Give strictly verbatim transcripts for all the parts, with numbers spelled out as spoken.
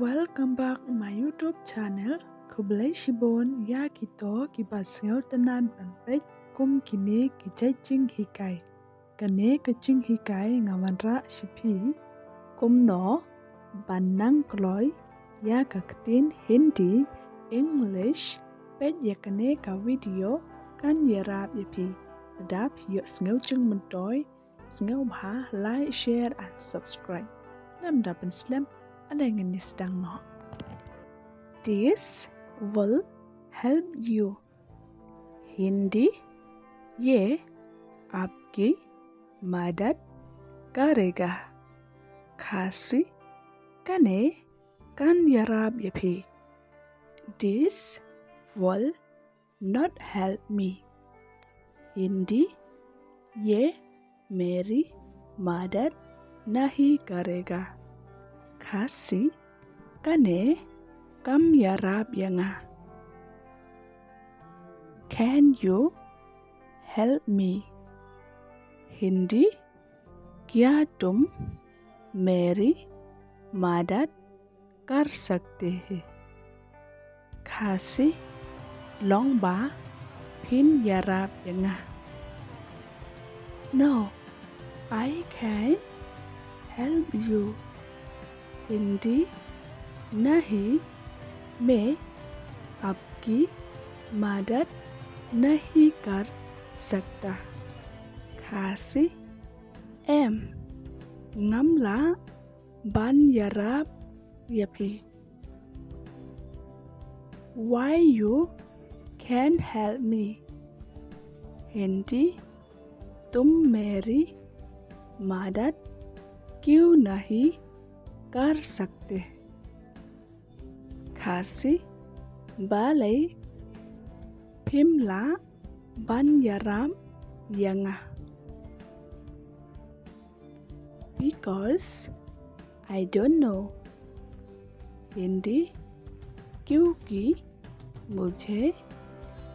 Welcome back my YouTube channel. Khublei shibun ïa kito kiba sngewtynnad ban peit kum kine ki jait jinghikai. Kane ka jinghikai nga wanrah sha phi kumno ban nang kloi ïa ka ktien Hindi, English. Peit ïa kane ka video kan ïarap ïa phi. Lada phi ïohsngew jingmyntoi, sngewbha like, share and subscribe. Namar ban slem, ale ngin ïa sdang noh. This will help you. Hindi, ये आपकी मदद करेगा. Khasi, kane kan ïarap ïa phi. This will not help me. Hindi, ये मेरी मदद नहीं करेगा. Khasi, kane kam ïarap ïa nga. Can you help me? Hindi, क्या तुम मेरी मदद कर सकते हैं? Khasi, long ba phin ïarap ïa nga. No, I can't help you. Hindi, नहीं, मैं आपकी मदद नहीं कर सकता. Khasi, em, ngam lah ban ïarap ïa phi. Why you can't help me? Hindi, तुम मेरी मदद क्यों नहीं कर सकते? Khasi, balei phim lah ban ïarap ïa nga? Because I don't know. Hindi, क्योंकि मुझे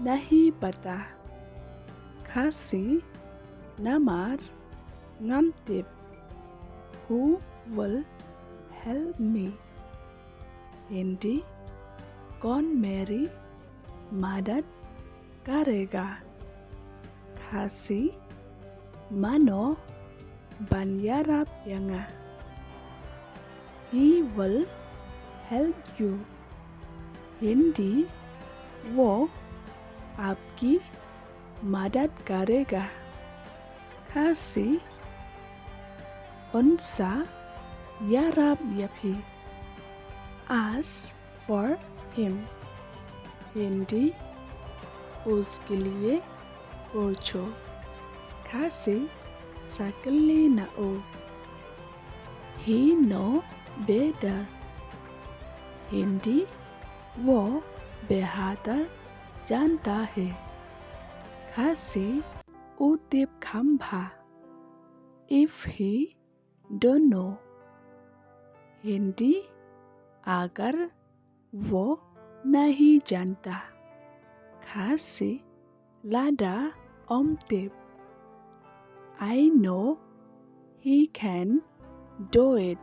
नहीं पता. Khasi, namar ngam tip. Who will help me? Hindi, कौन मेरी मदद करेगा? Khasi, mano ban ïarap ïa nga? He will help you. Hindi, वो आपकी मदद करेगा. Khasi, un sa ïarap ïa phi. Ask for him. Hindi, उसके लिए पूछो. Khasi, sa kylli na u. He know better. Hindi, वो बेहतर जानता है. Khasi, u tip kham bha. If he don't know. Hindi, अगर वो नहीं जानता. Khasi, lada um tip. I know he can do it.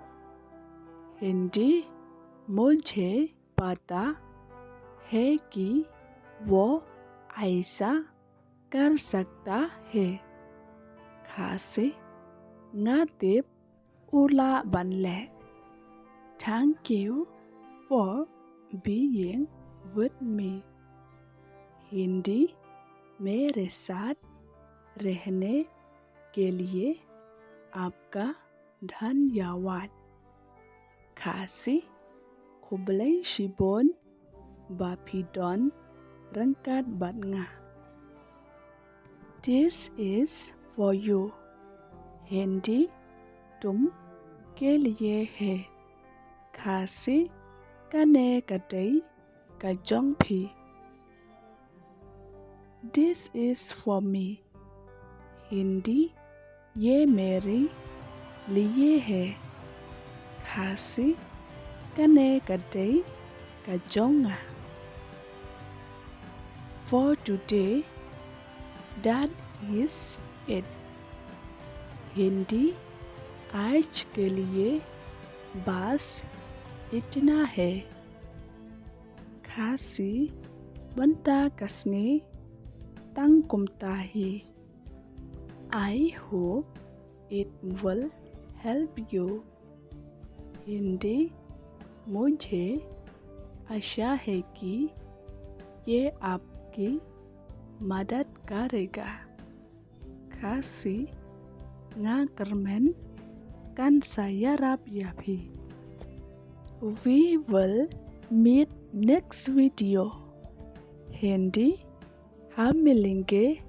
Hindi, मुझे पता है कि वो ऐसा कर सकता है. Khasi, nga tip u lah ban leh. Thank you for being with me. Hindi, मेरे साथ रहने के लिए आपका धन्यवाद. Khasi, khublei shibun ba phi don ryngkat bad nga. This is for you. Hindi, तुम के लिए है. Khasi, kane ka dei ka jong phi. This is for me. Hindi, ये मेरे लिए है. Khasi, kane ka dei ka jong nga. For today, that is it. Hindi, आज के लिए बस इतना है। खासी बनता कसने तंग कुमता ही। I hope it will help you. हिंदी, मुझे आशा है कि ये आपकी मदद करेगा। Khasi, nga kyrmen kan sa ïarap ïa phi. We will meet next video. Hindi, हम मिलेंगे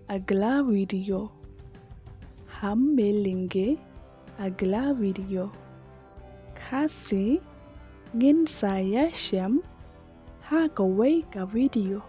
अगला वीडियो। हम मिलेंगे अगला वीडियो। Khasi, ngin sa ïashem ha kawei ka video.